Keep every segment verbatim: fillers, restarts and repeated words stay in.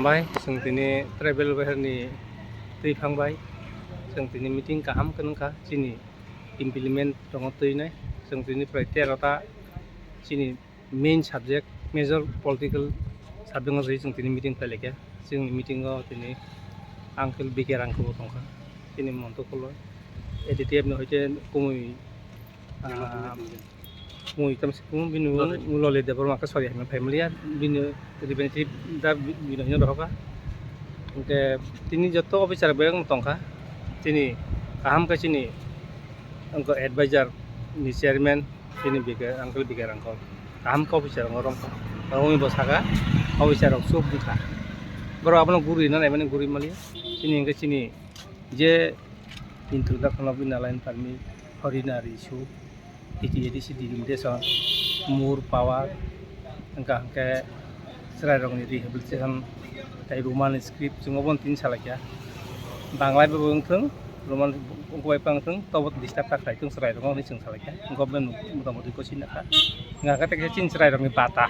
Bai, chwng tini tribal welfare ni twi phang bai, chwng tini meeting kaham khe nungkha, chini implement tongo twi nai, chwng tini prai tero ta chini main subject, major political subject no twi chwng tini meeting khlai laikha. Chwngni meeting o tini Uncle B K Rangkho bo tongkha, chini monto khuloi, A D T F ni hoite kumui, ah, mui tamsi kumu bini Lolly. Lolly Debbarma khe sorry hwnwi phai maliya, bini representative da bi-, bini hwnwi rohorkha. Hwnkhe tini joto officer rok belai no tongkha, chini kaham khe chini wngkha advisor ni chairman chini B K, Uncle B K Rangkho kaham khe officer rok romkha, romwi bo sakha officer rok chuk wngkha, borok abono guri na naimani guri maliya, chini hwnkhe chini je introduction of Inner Line Permit, Foreigner issue, T T A D C delimitation, more power, hwnkha hwnkhe chwrairokni rehabilitation tei Roman script chwng obono tini salaikha. Bangla bai bo wngthung, Roman wngkha bai wngthung, tobo disturb ta khlai thung chwrairokno hwnwi chwng salaikha. Government motamoti gosi nakha. Hwnkha hwnkhe tei kaisa chini chwrairokni bata,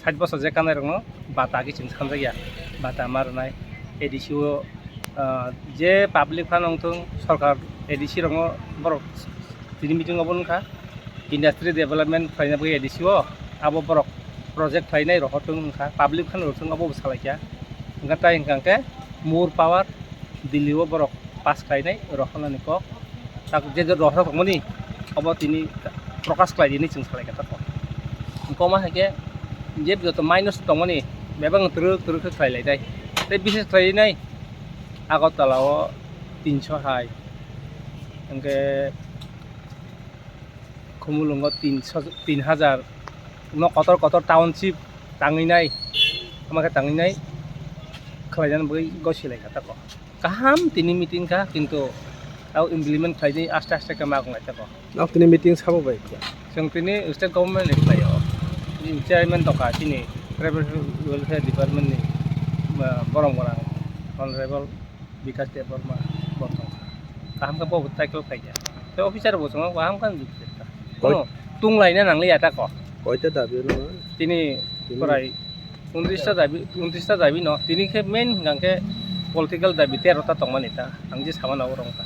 sait bosor je kanairokno bata khe chwng sanjakya, bata ma rwnai. A D C o, ah, je public phano wngthung, sorkar A D C rokno borok tini meeting obo wngkha, industry development khlaina bagwi A D C o abo borok project khlainai rohortung wngkha, public phano rwthung abo bo salaikha. Hwnkha tai hwnkha hwnkhe more power Delhi o borok pass khlainai rohornani kok. Tak je je rohorok tongmani obo tini prokash khlai di hinwi chwng salaikha tako. Hwnkhe omo hai khe je joto minus tongmani bebak twrwk twrwk khe khlai lai nai. Tei bises khlai nai Agartala o tinso hai, hwnkhe Khumulwngo tinso, tin hajar, no kotor kotor township tangwi nai, omo khe tangwi nai khlainani bagwi gosi lai kha tako. Kaham tini meeting kha, kintu tao implement khlaidi aste aste khe ma wng lai tako. Nok tini meeting sabo bai kha. Chwng tini state government ni khlai o. Chini chairman tongkha chini tribal welfare department ni, ah, borok gorang honorable Bikash Debbarma bo tongkha. Kaham khe bo tackle khaikha. Tei officer bo chwng kaham khe nukha. Koi- Kono tung laina nang liya tako. Koita dabi no? Tini Tini prai untrista dabi, untrista dabi no. Tini khe main hwnkha khe political dabi tero ta tongmani ta. Ang je sama na oro wngkha.